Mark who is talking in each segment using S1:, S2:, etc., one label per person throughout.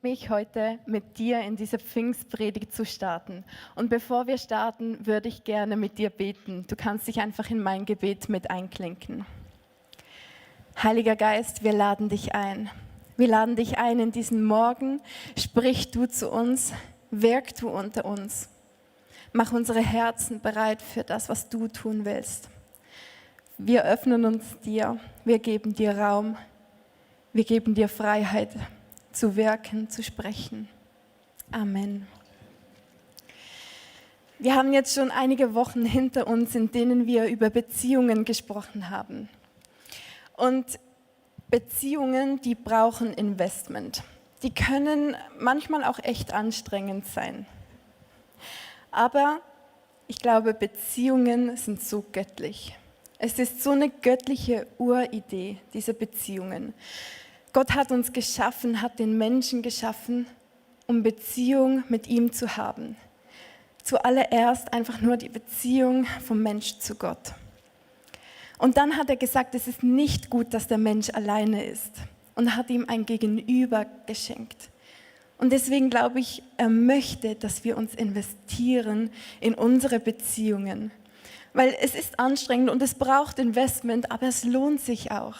S1: mich heute mit dir in diese Pfingstpredigt zu starten. Und bevor wir starten, würde ich gerne mit dir beten. Du kannst dich einfach in mein Gebet mit einklinken. Heiliger Geist, wir laden dich ein. Wir laden dich ein in diesen Morgen. Sprich du zu uns, wirk du unter uns. Mach unsere Herzen bereit für das, was du tun willst. Wir öffnen uns dir, wir geben dir Raum, wir geben dir Freiheit zu wirken, zu sprechen. Amen. Wir haben jetzt schon einige Wochen hinter uns, in denen wir über Beziehungen gesprochen haben. Und Beziehungen, die brauchen Investment. Die können manchmal auch echt anstrengend sein. Aber ich glaube, Beziehungen sind so göttlich. Es ist so eine göttliche Uridee, diese Beziehungen. Gott hat uns geschaffen, hat den Menschen geschaffen, um Beziehung mit ihm zu haben. Zuallererst einfach nur die Beziehung vom Mensch zu Gott. Und dann hat er gesagt, es ist nicht gut, dass der Mensch alleine ist, und hat ihm ein Gegenüber geschenkt. Und deswegen glaube ich, er möchte, dass wir uns investieren in unsere Beziehungen. Weil es ist anstrengend und es braucht Investment, aber es lohnt sich auch.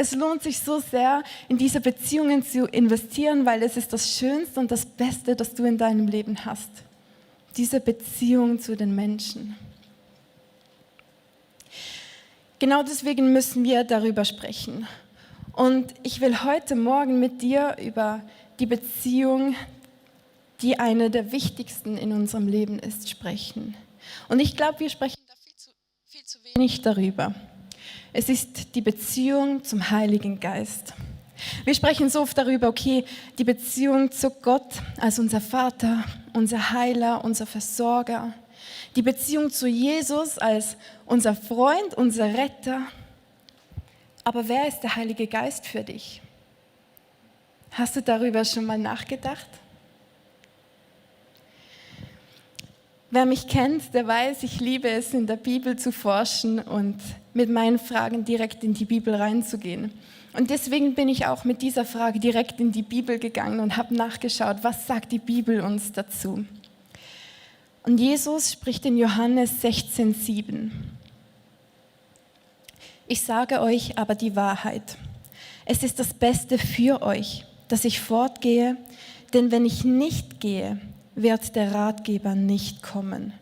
S1: Es lohnt sich so sehr, in diese Beziehungen zu investieren, weil es ist das Schönste und das Beste, das du in deinem Leben hast. Diese Beziehung zu den Menschen. Genau deswegen müssen wir darüber sprechen. Und ich will heute Morgen mit dir über die Beziehung, die eine der wichtigsten in unserem Leben ist, sprechen. Und ich glaube, wir sprechen da viel zu wenig darüber. Es ist die Beziehung zum Heiligen Geist. Wir sprechen so oft darüber, okay, die Beziehung zu Gott als unser Vater, unser Heiler, unser Versorger. Die Beziehung zu Jesus als unser Freund, unser Retter. Aber wer ist der Heilige Geist für dich? Hast du darüber schon mal nachgedacht? Wer mich kennt, der weiß, ich liebe es, in der Bibel zu forschen und mit meinen Fragen direkt in die Bibel reinzugehen. Und deswegen bin ich auch mit dieser Frage direkt in die Bibel gegangen und habe nachgeschaut, was sagt die Bibel uns dazu. Und Jesus spricht in Johannes 16,7. Ich sage euch aber die Wahrheit. Es ist das Beste für euch, dass ich fortgehe, denn wenn ich nicht gehe, wird der Ratgeber nicht kommen.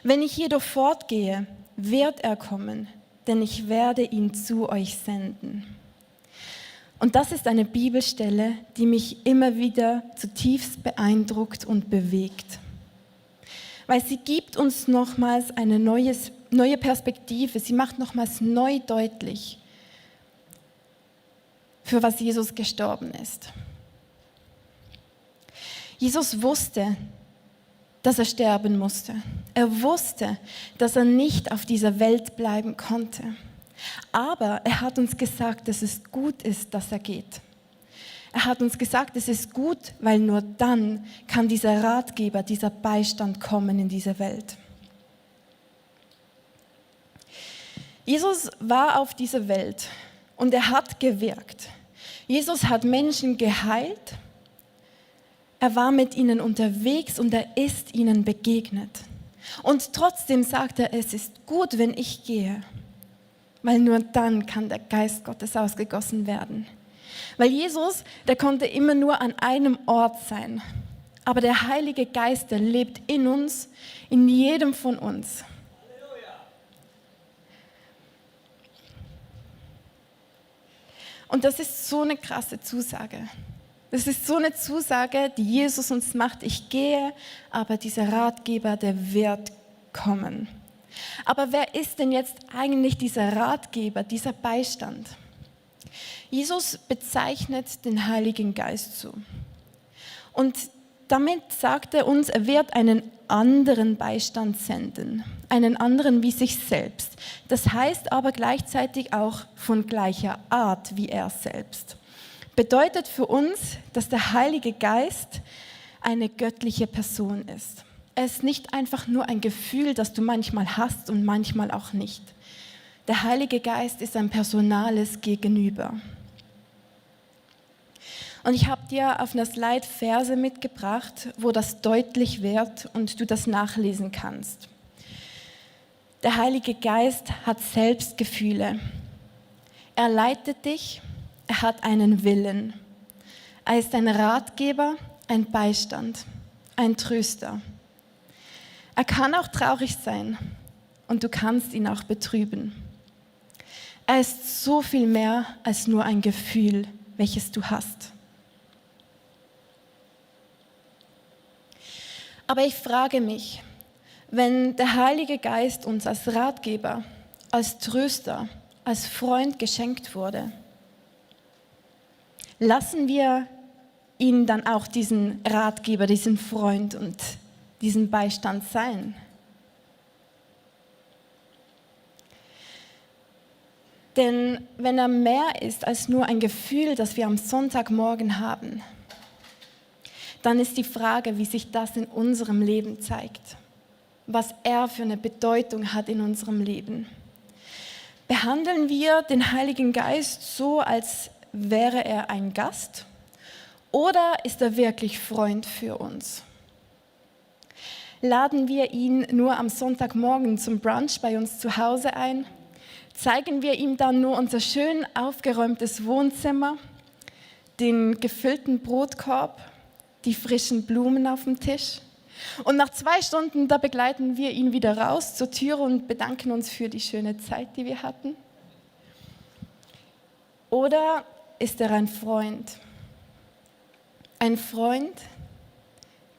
S1: Wenn ich jedoch fortgehe, wird er kommen, denn ich werde ihn zu euch senden. Und das ist eine Bibelstelle, die mich immer wieder zutiefst beeindruckt und bewegt. Weil sie gibt uns nochmals eine neue Perspektive, sie macht nochmals neu deutlich, für was Jesus gestorben ist. Jesus wusste, dass er sterben musste. Er wusste, dass er nicht auf dieser Welt bleiben konnte. Aber er hat uns gesagt, dass es gut ist, dass er geht. Er hat uns gesagt, es ist gut, weil nur dann kann dieser Ratgeber, dieser Beistand kommen in diese Welt. Jesus war auf dieser Welt und er hat gewirkt. Jesus hat Menschen geheilt. Er war mit ihnen unterwegs und er ist ihnen begegnet. Und trotzdem sagt er, es ist gut, wenn ich gehe, weil nur dann kann der Geist Gottes ausgegossen werden. Weil Jesus, der konnte immer nur an einem Ort sein. Aber der Heilige Geist, der lebt in uns, in jedem von uns. Und das ist so eine krasse Zusage. Das ist so eine Zusage, die Jesus uns macht. Ich gehe, aber dieser Ratgeber, der wird kommen. Aber wer ist denn jetzt eigentlich dieser Ratgeber, dieser Beistand? Jesus bezeichnet den Heiligen Geist so. Und damit sagt er uns, er wird einen anderen Beistand senden. Einen anderen wie sich selbst. Das heißt aber gleichzeitig auch von gleicher Art wie er selbst. Bedeutet für uns, dass der Heilige Geist eine göttliche Person ist. Er ist nicht einfach nur ein Gefühl, das du manchmal hast und manchmal auch nicht. Der Heilige Geist ist ein personales Gegenüber. Und ich habe dir auf einer Slide Verse mitgebracht, wo das deutlich wird und du das nachlesen kannst. Der Heilige Geist hat selbst Gefühle. Er leitet dich, er hat einen Willen. Er ist ein Ratgeber, ein Beistand, ein Tröster. Er kann auch traurig sein und du kannst ihn auch betrüben. Er ist so viel mehr als nur ein Gefühl, welches du hast. Aber ich frage mich, wenn der Heilige Geist uns als Ratgeber, als Tröster, als Freund geschenkt wurde, lassen wir ihn dann auch diesen Ratgeber, diesen Freund und diesen Beistand sein? Denn wenn er mehr ist als nur ein Gefühl, das wir am Sonntagmorgen haben, dann ist die Frage, wie sich das in unserem Leben zeigt, was er für eine Bedeutung hat in unserem Leben. Behandeln wir den Heiligen Geist so, als wäre er ein Gast, oder ist er wirklich Freund für uns? Laden wir ihn nur am Sonntagmorgen zum Brunch bei uns zu Hause ein? Zeigen wir ihm dann nur unser schön aufgeräumtes Wohnzimmer, den gefüllten Brotkorb, die frischen Blumen auf dem Tisch? Und nach 2 Stunden, da begleiten wir ihn wieder raus zur Tür und bedanken uns für die schöne Zeit, die wir hatten? Oder ist er ein Freund? Ein Freund,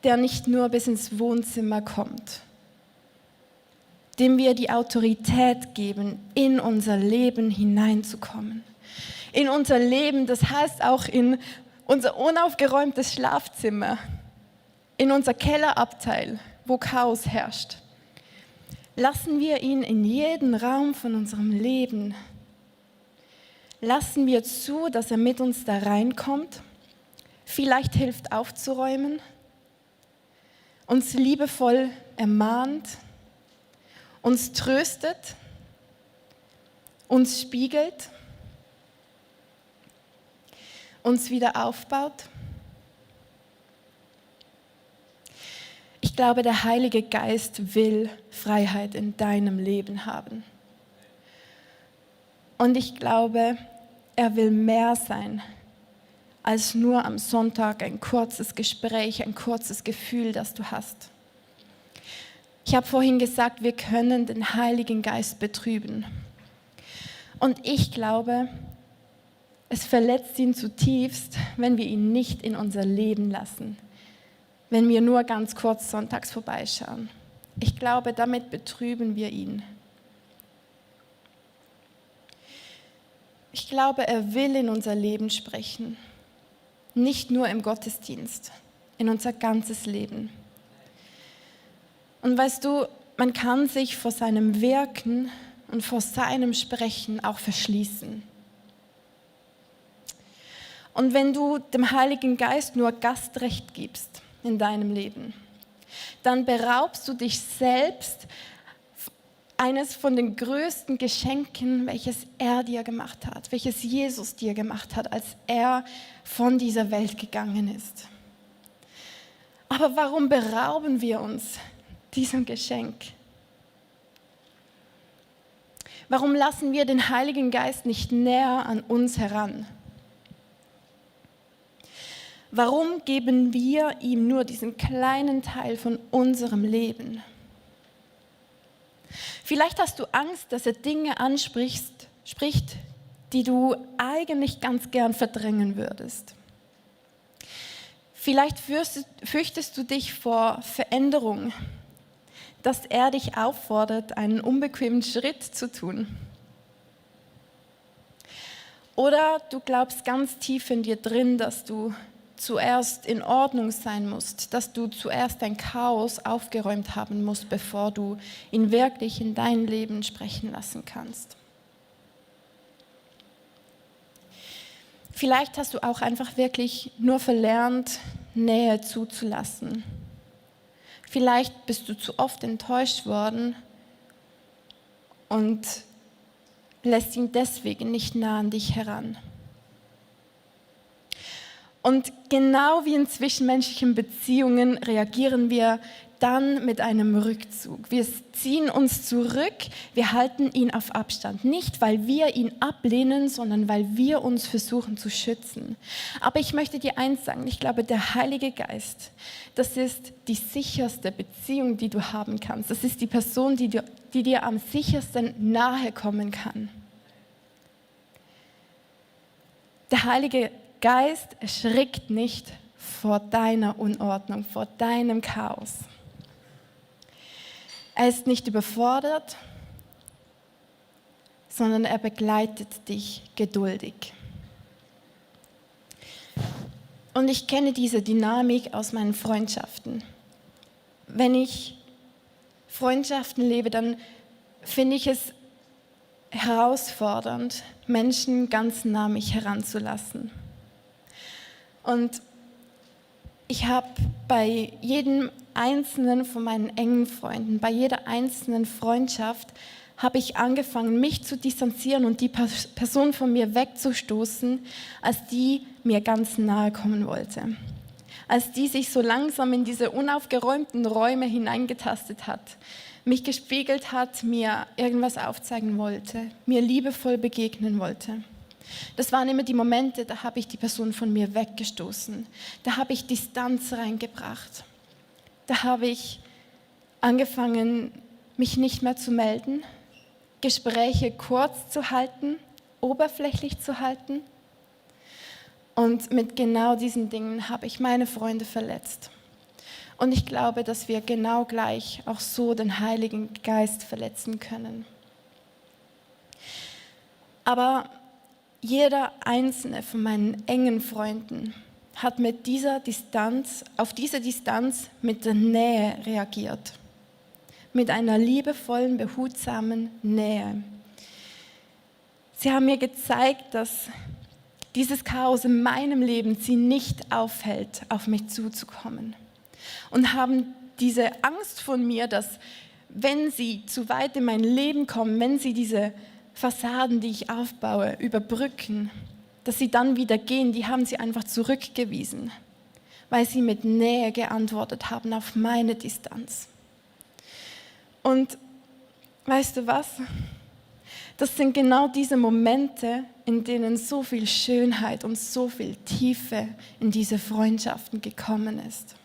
S1: der nicht nur bis ins Wohnzimmer kommt, dem wir die Autorität geben, in unser Leben hineinzukommen. In unser Leben, das heißt auch in unser unaufgeräumtes Schlafzimmer, in unser Kellerabteil, wo Chaos herrscht. Lassen wir ihn in jeden Raum von unserem Leben. Lassen wir zu, dass er mit uns da reinkommt, vielleicht hilft aufzuräumen, uns liebevoll ermahnt, uns tröstet, uns spiegelt, uns wieder aufbaut. Ich glaube, der Heilige Geist will Freiheit in deinem Leben haben. Und ich glaube, er will mehr sein als nur am Sonntag ein kurzes Gespräch, ein kurzes Gefühl, das du hast. Ich habe vorhin gesagt, wir können den Heiligen Geist betrüben. Und ich glaube, es verletzt ihn zutiefst, wenn wir ihn nicht in unser Leben lassen, wenn wir nur ganz kurz sonntags vorbeischauen. Ich glaube, damit betrüben wir ihn. Ich glaube, er will in unser Leben sprechen, nicht nur im Gottesdienst, in unser ganzes Leben. Und weißt du, man kann sich vor seinem Wirken und vor seinem Sprechen auch verschließen. Und wenn du dem Heiligen Geist nur Gastrecht gibst in deinem Leben, dann beraubst du dich selbst eines von den größten Geschenken, welches er dir gemacht hat, welches Jesus dir gemacht hat, als er von dieser Welt gegangen ist. Aber warum berauben wir uns diesem Geschenk? Warum lassen wir den Heiligen Geist nicht näher an uns heran? Warum geben wir ihm nur diesen kleinen Teil von unserem Leben? Vielleicht hast du Angst, dass er Dinge anspricht, die du eigentlich ganz gern verdrängen würdest. Vielleicht fürchtest du dich vor Veränderung, dass er dich auffordert, einen unbequemen Schritt zu tun. Oder du glaubst ganz tief in dir drin, dass du zuerst in Ordnung sein musst, dass du zuerst dein Chaos aufgeräumt haben musst, bevor du ihn wirklich in dein Leben sprechen lassen kannst. Vielleicht hast du auch einfach wirklich nur verlernt, Nähe zuzulassen. Vielleicht bist du zu oft enttäuscht worden und lässt ihn deswegen nicht nah an dich heran. Und genau wie in zwischenmenschlichen Beziehungen reagieren wir dann mit einem Rückzug. Wir ziehen uns zurück, wir halten ihn auf Abstand. Nicht, weil wir ihn ablehnen, sondern weil wir uns versuchen zu schützen. Aber ich möchte dir eins sagen, ich glaube, der Heilige Geist, das ist die sicherste Beziehung, die du haben kannst. Das ist die Person, die dir am sichersten nahe kommen kann. Der Heilige Geist erschrickt nicht vor deiner Unordnung, vor deinem Chaos. Er ist nicht überfordert, sondern er begleitet dich geduldig. Und ich kenne diese Dynamik aus meinen Freundschaften. Wenn ich Freundschaften lebe, dann finde ich es herausfordernd, Menschen ganz nah mich heranzulassen. Und ich habe bei jedem einzelnen von meinen engen Freunden, bei jeder einzelnen Freundschaft, habe ich angefangen, mich zu distanzieren und die Person von mir wegzustoßen, als die mir ganz nahe kommen wollte. Als die sich so langsam in diese unaufgeräumten Räume hineingetastet hat, mich gespiegelt hat, mir irgendwas aufzeigen wollte, mir liebevoll begegnen wollte. Das waren immer die Momente, da habe ich die Person von mir weggestoßen. Da habe ich Distanz reingebracht. Da habe ich angefangen, mich nicht mehr zu melden, Gespräche kurz zu halten, oberflächlich zu halten. Und mit genau diesen Dingen habe ich meine Freunde verletzt. Und ich glaube, dass wir genau gleich auch so den Heiligen Geist verletzen können. Aber jeder einzelne von meinen engen Freunden hat mit dieser Distanz, auf diese Distanz mit der Nähe reagiert. Mit einer liebevollen, behutsamen Nähe. Sie haben mir gezeigt, dass dieses Chaos in meinem Leben sie nicht aufhält, auf mich zuzukommen. Und haben diese Angst von mir, dass wenn sie zu weit in mein Leben kommen, wenn sie diese Fassaden, die ich aufbaue, überbrücken, dass sie dann wieder gehen, die haben sie einfach zurückgewiesen, weil sie mit Nähe geantwortet haben auf meine Distanz. Und weißt du was? Das sind genau diese Momente, in denen so viel Schönheit und so viel Tiefe in diese Freundschaften gekommen ist.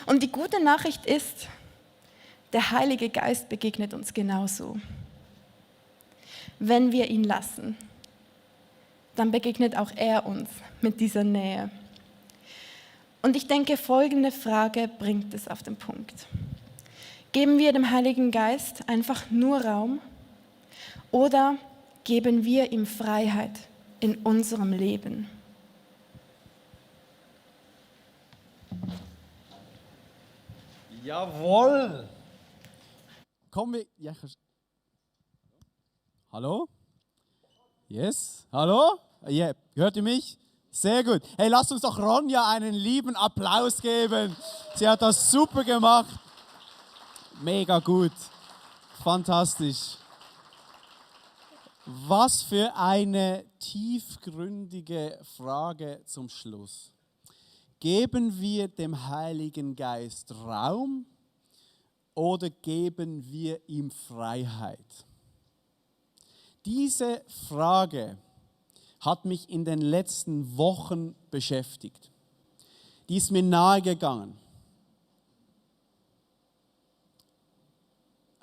S1: Und die gute Nachricht ist, der Heilige Geist begegnet uns genauso. Wenn wir ihn lassen, dann begegnet auch er uns mit dieser Nähe. Und ich denke, folgende Frage bringt es auf den Punkt. Geben wir dem Heiligen Geist einfach nur Raum oder geben wir ihm Freiheit in unserem Leben?
S2: Jawohl! Kommen wir. Ja, hallo? Yes? Hallo? Yeah. Hört ihr mich? Sehr gut. Hey, lasst uns doch Ronja einen lieben Applaus geben. Sie hat das super gemacht. Mega gut. Fantastisch. Was für eine tiefgründige Frage zum Schluss. Geben wir dem Heiligen Geist Raum oder geben wir ihm Freiheit? Diese Frage hat mich in den letzten Wochen beschäftigt. Die ist mir nahegegangen.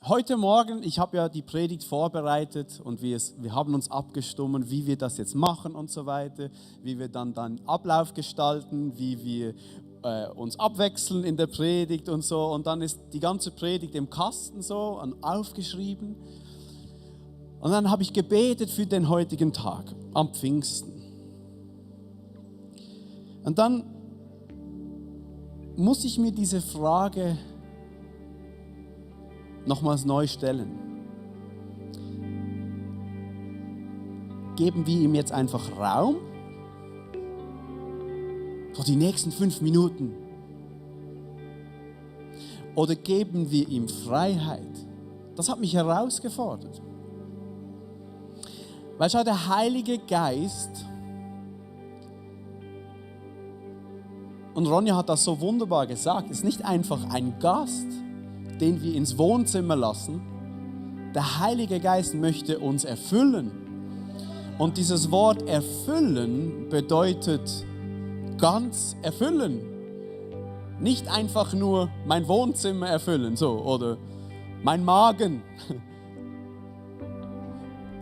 S2: Heute Morgen, ich habe ja die Predigt vorbereitet und wir haben uns abgestimmt, wie wir das jetzt machen und so weiter, wie wir dann Ablauf gestalten, wie wir uns abwechseln in der Predigt und so. Und dann ist die ganze Predigt im Kasten so aufgeschrieben. Und dann habe ich gebetet für den heutigen Tag, am Pfingsten. Und dann muss ich mir diese Frage nochmals neu stellen. Geben wir ihm jetzt einfach Raum? So die nächsten 5 Minuten. Oder geben wir ihm Freiheit? Das hat mich herausgefordert. Weil schau, der Heilige Geist und Ronja hat das so wunderbar gesagt, ist nicht einfach ein Gast, den wir ins Wohnzimmer lassen. Der Heilige Geist möchte uns erfüllen. Und dieses Wort erfüllen bedeutet ganz erfüllen. Nicht einfach nur mein Wohnzimmer erfüllen, so, oder mein Magen,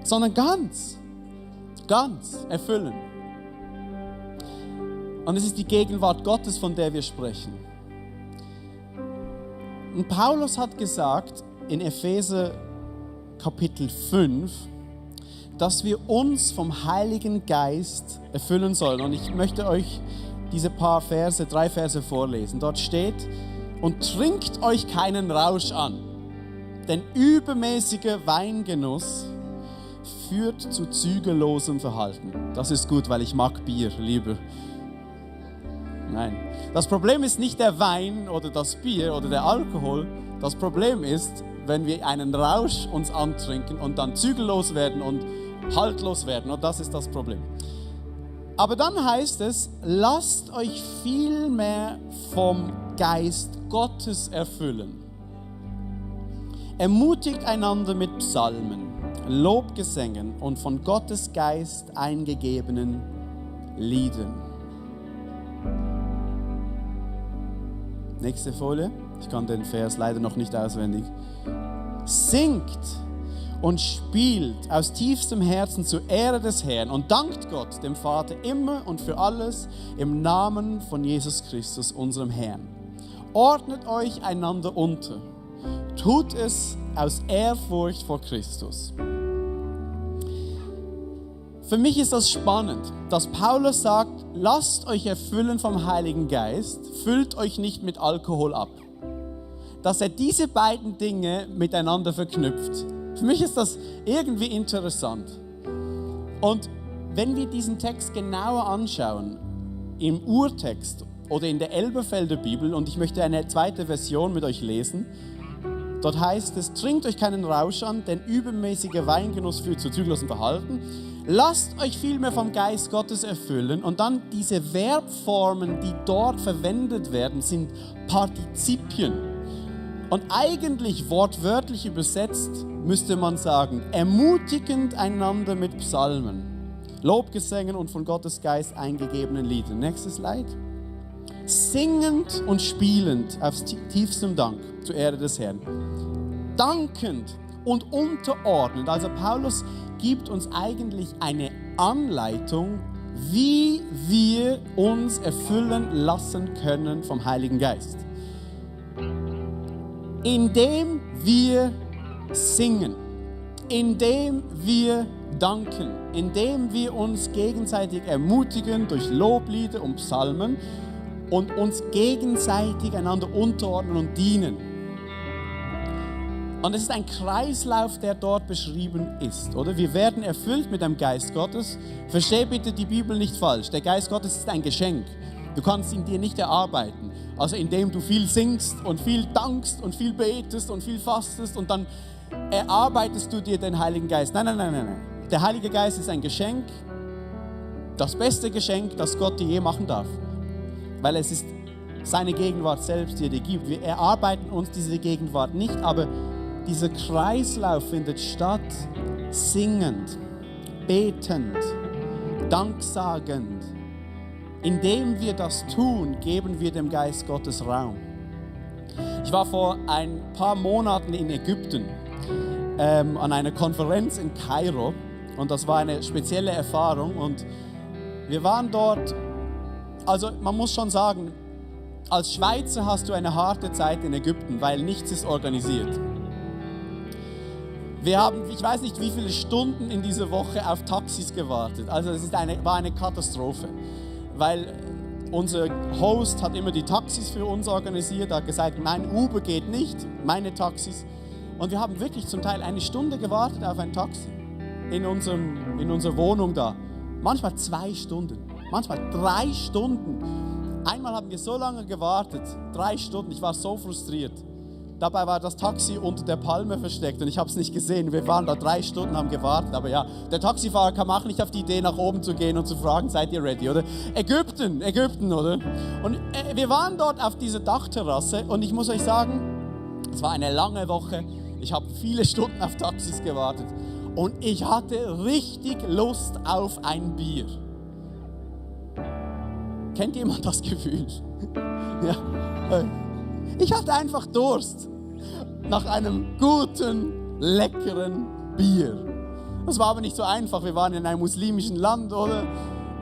S2: sondern ganz erfüllen. Und es ist die Gegenwart Gottes, von der wir sprechen. Und Paulus hat gesagt in Epheser Kapitel 5, dass wir uns vom Heiligen Geist erfüllen sollen. Und ich möchte euch diese drei Verse vorlesen. Dort steht: Und trinkt euch keinen Rausch an, denn übermäßiger Weingenuss führt zu zügellosem Verhalten. Das ist gut, weil ich mag Bier lieber. Nein. Das Problem ist nicht der Wein oder das Bier oder der Alkohol. Das Problem ist, wenn wir einen Rausch uns antrinken und dann zügellos werden und haltlos werden. Und das ist das Problem. Aber dann heißt es, lasst euch vielmehr vom Geist Gottes erfüllen. Ermutigt einander mit Psalmen, Lobgesängen und von Gottes Geist eingegebenen Liedern. Nächste Folie. Ich kann den Vers leider noch nicht auswendig. Singt und spielt aus tiefstem Herzen zur Ehre des Herrn und dankt Gott, dem Vater, immer und für alles im Namen von Jesus Christus, unserem Herrn. Ordnet euch einander unter. Tut es aus Ehrfurcht vor Christus. Für mich ist das spannend, dass Paulus sagt, lasst euch erfüllen vom Heiligen Geist, füllt euch nicht mit Alkohol ab. Dass er diese beiden Dinge miteinander verknüpft. Für mich ist das irgendwie interessant. Und wenn wir diesen Text genauer anschauen, im Urtext oder in der Elberfelder Bibel, und ich möchte eine zweite Version mit euch lesen, dort heißt es, trinkt euch keinen Rausch an, denn übermäßiger Weingenuss führt zu zügellosem Verhalten. Lasst euch vielmehr vom Geist Gottes erfüllen. Und dann diese Verbformen, die dort verwendet werden, sind Partizipien. Und eigentlich wortwörtlich übersetzt müsste man sagen, ermutigend einander mit Psalmen, Lobgesängen und von Gottes Geist eingegebenen Liedern. Nächstes Slide. Singend und spielend aus tiefstem Dank zur Ehre des Herrn. Dankend und unterordnend. Also Paulus gibt uns eigentlich eine Anleitung, wie wir uns erfüllen lassen können vom Heiligen Geist. Indem wir singen, indem wir danken, indem wir uns gegenseitig ermutigen durch Loblieder und Psalmen und uns gegenseitig einander unterordnen und dienen. Und es ist ein Kreislauf, der dort beschrieben ist, oder? Wir werden erfüllt mit dem Geist Gottes. Versteh bitte die Bibel nicht falsch. Der Geist Gottes ist ein Geschenk. Du kannst ihn dir nicht erarbeiten. Also indem du viel singst und viel dankst und viel betest und viel fastest und dann erarbeitest du dir den Heiligen Geist. Nein. Der Heilige Geist ist ein Geschenk, das beste Geschenk, das Gott dir je machen darf. Weil es ist seine Gegenwart selbst, die er dir gibt. Wir erarbeiten uns diese Gegenwart nicht, aber dieser Kreislauf findet statt, singend, betend, danksagend. Indem wir das tun, geben wir dem Geist Gottes Raum. Ich war vor ein paar Monaten in Ägypten an einer Konferenz in Kairo und das war eine spezielle Erfahrung und wir waren dort, also man muss schon sagen, als Schweizer hast du eine harte Zeit in Ägypten, weil nichts ist organisiert. Wir haben, ich weiß nicht wie viele Stunden in dieser Woche auf Taxis gewartet, also es war eine Katastrophe. Weil unser Host hat immer die Taxis für uns organisiert, hat gesagt, nein, Uber geht nicht, meine Taxis. Und wir haben wirklich zum Teil eine Stunde gewartet auf ein Taxi in unserer Wohnung da. Manchmal 2 Stunden, manchmal 3 Stunden. Einmal haben wir so lange gewartet, 3 Stunden, ich war so frustriert. Dabei war das Taxi unter der Palme versteckt und ich habe es nicht gesehen. Wir waren da 3 Stunden, haben gewartet. Aber ja, der Taxifahrer kam auch nicht auf die Idee, nach oben zu gehen und zu fragen, seid ihr ready, oder? Ägypten, oder? Und wir waren dort auf dieser Dachterrasse und ich muss euch sagen, es war eine lange Woche. Ich habe viele Stunden auf Taxis gewartet und ich hatte richtig Lust auf ein Bier. Kennt jemand das Gefühl? Ja. Ich hatte einfach Durst nach einem guten, leckeren Bier. Das war aber nicht so einfach. Wir waren in einem muslimischen Land, oder?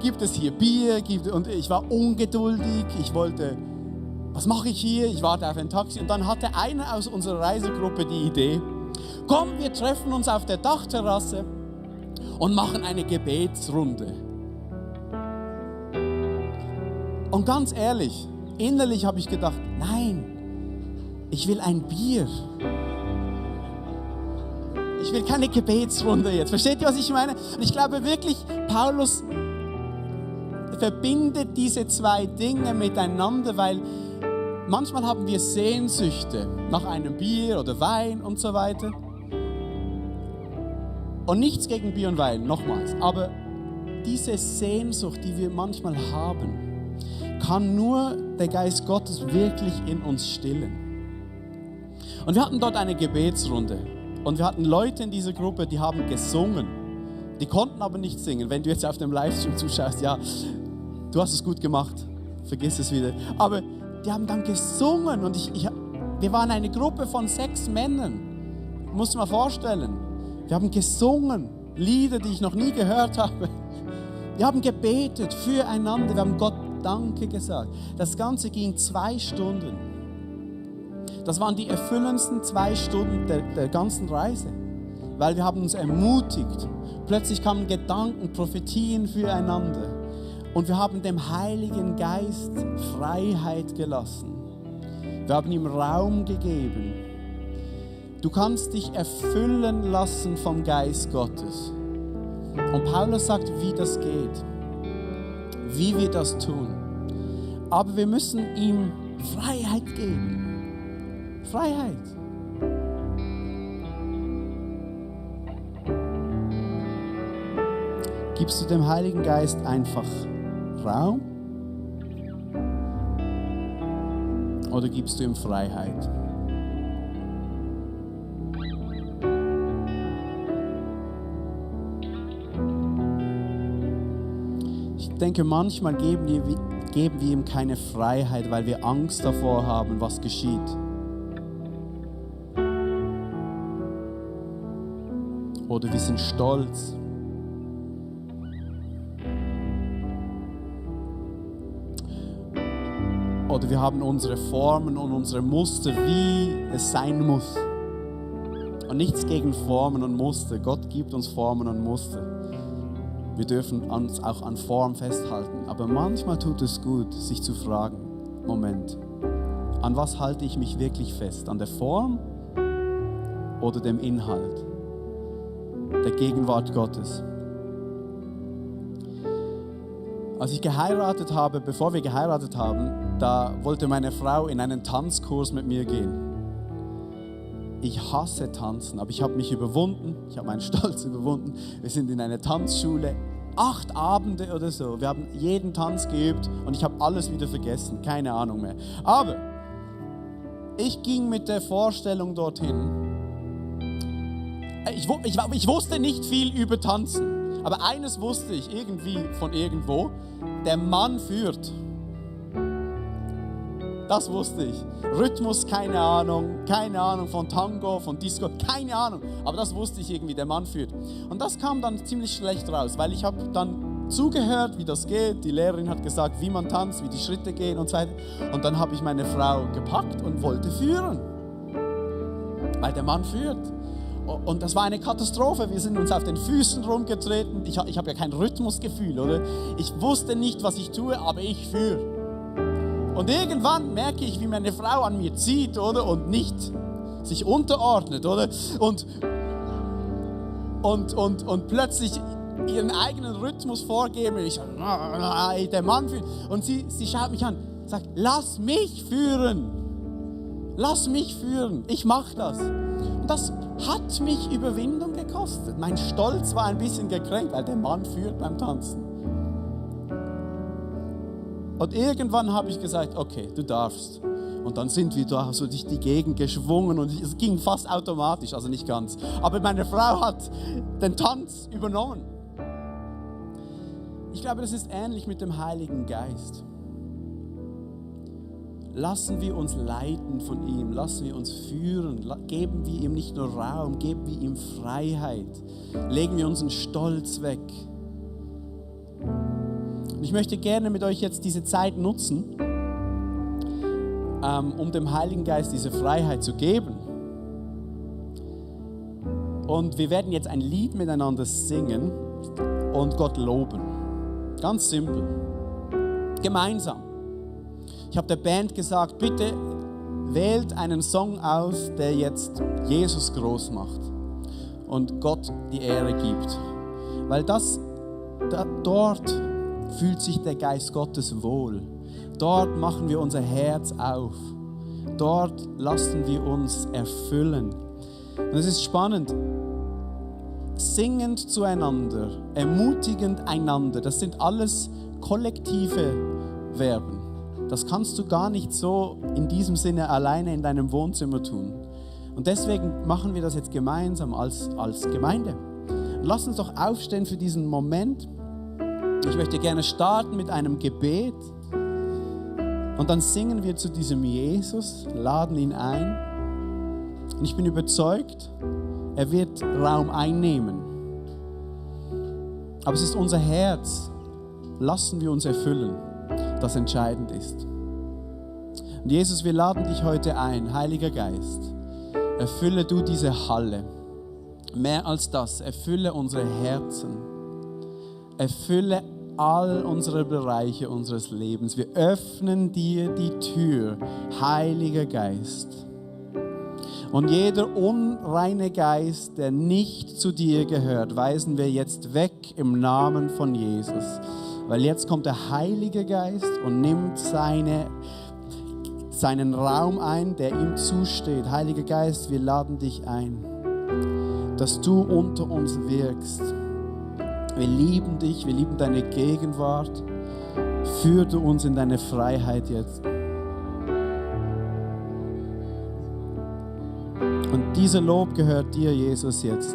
S2: Gibt es hier Bier? Und ich war ungeduldig. Ich wollte, was mache ich hier? Ich warte auf ein Taxi. Und dann hatte einer aus unserer Reisegruppe die Idee, komm, wir treffen uns auf der Dachterrasse und machen eine Gebetsrunde. Und ganz ehrlich, innerlich habe ich gedacht, nein, ich will ein Bier. Ich will keine Gebetsrunde jetzt. Versteht ihr, was ich meine? Und ich glaube wirklich, Paulus verbindet diese 2 Dinge miteinander, weil manchmal haben wir Sehnsüchte nach einem Bier oder Wein und so weiter. Und nichts gegen Bier und Wein, nochmals. Aber diese Sehnsucht, die wir manchmal haben, kann nur der Geist Gottes wirklich in uns stillen. Und wir hatten dort eine Gebetsrunde. Und wir hatten Leute in dieser Gruppe, die haben gesungen. Die konnten aber nicht singen. Wenn du jetzt auf dem Livestream zuschaust, ja, du hast es gut gemacht. Vergiss es wieder. Aber die haben dann gesungen. Und wir waren eine Gruppe von 6 Männern. Musst du dir mal vorstellen. Wir haben gesungen. Lieder, die ich noch nie gehört habe. Wir haben gebetet füreinander. Wir haben Gott Danke gesagt. Das Ganze ging 2 Stunden. Das waren die erfüllendsten 2 Stunden der ganzen Reise. Weil wir haben uns ermutigt. Plötzlich kamen Gedanken, Prophetien füreinander. Und wir haben dem Heiligen Geist Freiheit gelassen. Wir haben ihm Raum gegeben. Du kannst dich erfüllen lassen vom Geist Gottes. Und Paulus sagt, wie das geht. Wie wir das tun. Aber wir müssen ihm Freiheit geben. Freiheit. Gibst du dem Heiligen Geist einfach Raum? Oder gibst du ihm Freiheit? Ich denke, manchmal geben wir ihm keine Freiheit, weil wir Angst davor haben, was geschieht. Oder wir sind stolz. Oder wir haben unsere Formen und unsere Muster, wie es sein muss. Und nichts gegen Formen und Muster. Gott gibt uns Formen und Muster. Wir dürfen uns auch an Form festhalten. Aber manchmal tut es gut, sich zu fragen, Moment, an was halte ich mich wirklich fest? An der Form oder dem Inhalt? Der Gegenwart Gottes. Als ich geheiratet habe, bevor wir geheiratet haben, da wollte meine Frau in einen Tanzkurs mit mir gehen. Ich hasse Tanzen, aber ich habe mich überwunden, ich habe meinen Stolz überwunden. Wir sind in einer Tanzschule, 8 Abende oder so. Wir haben jeden Tanz geübt und ich habe alles wieder vergessen, keine Ahnung mehr. Aber ich ging mit der Vorstellung dorhin. Ich wusste nicht viel über Tanzen, aber eines wusste ich irgendwie von irgendwo, der Mann führt. Das wusste ich. Rhythmus, keine Ahnung von Tango, von Disco, keine Ahnung. Aber das wusste ich irgendwie, der Mann führt. Und das kam dann ziemlich schlecht raus, weil ich habe dann zugehört, wie das geht. Die Lehrerin hat gesagt, wie man tanzt, wie die Schritte gehen und so weiter. Und dann habe ich meine Frau gepackt und wollte führen. Weil der Mann führt. Und das war eine Katastrophe. Wir sind uns auf den Füßen rumgetreten. Ich habe ja kein Rhythmusgefühl, oder? Ich wusste nicht, was ich tue, aber ich führe. Und irgendwann merke ich, wie meine Frau an mir zieht, oder? Und nicht sich unterordnet, oder? Und plötzlich ihren eigenen Rhythmus vorgeben. Ich sage, der Mann führt. Und sie schaut mich an, sagt, lass mich führen. Lass mich führen, ich mache das. Und das hat mich Überwindung gekostet. Mein Stolz war ein bisschen gekränkt, weil der Mann führt beim Tanzen. Und irgendwann habe ich gesagt, okay, du darfst. Und dann sind wir da so durch die Gegend geschwungen und es ging fast automatisch, also nicht ganz. Aber meine Frau hat den Tanz übernommen. Ich glaube, das ist ähnlich mit dem Heiligen Geist. Lassen wir uns leiten von ihm, lassen wir uns führen, geben wir ihm nicht nur Raum, geben wir ihm Freiheit, legen wir unseren Stolz weg. Und ich möchte gerne mit euch jetzt diese Zeit nutzen, um dem Heiligen Geist diese Freiheit zu geben. Und wir werden jetzt ein Lied miteinander singen und Gott loben. Ganz simpel. Gemeinsam. Ich habe der Band gesagt, bitte wählt einen Song aus, der jetzt Jesus groß macht und Gott die Ehre gibt. Weil dort fühlt sich der Geist Gottes wohl. Dort machen wir unser Herz auf. Dort lassen wir uns erfüllen. Und es ist spannend. Singend zueinander, ermutigend einander, das sind alles kollektive Verben. Das kannst du gar nicht so in diesem Sinne alleine in deinem Wohnzimmer tun. Und deswegen machen wir das jetzt gemeinsam als Gemeinde. Und lass uns doch aufstehen für diesen Moment. Ich möchte gerne starten mit einem Gebet. Und dann singen wir zu diesem Jesus, laden ihn ein. Und ich bin überzeugt, er wird Raum einnehmen. Aber es ist unser Herz. Lassen wir uns erfüllen, das entscheidend ist. Und Jesus, wir laden dich heute ein, Heiliger Geist. Erfülle du diese Halle. Mehr als das, erfülle unsere Herzen. Erfülle all unsere Bereiche unseres Lebens. Wir öffnen dir die Tür, Heiliger Geist. Und jeder unreine Geist, der nicht zu dir gehört, weisen wir jetzt weg im Namen von Jesus. Weil jetzt kommt der Heilige Geist und nimmt seinen Raum ein, der ihm zusteht. Heiliger Geist, wir laden dich ein, dass du unter uns wirkst. Wir lieben dich, wir lieben deine Gegenwart. Führe du uns in deine Freiheit jetzt. Und dieser Lob gehört dir, Jesus, jetzt.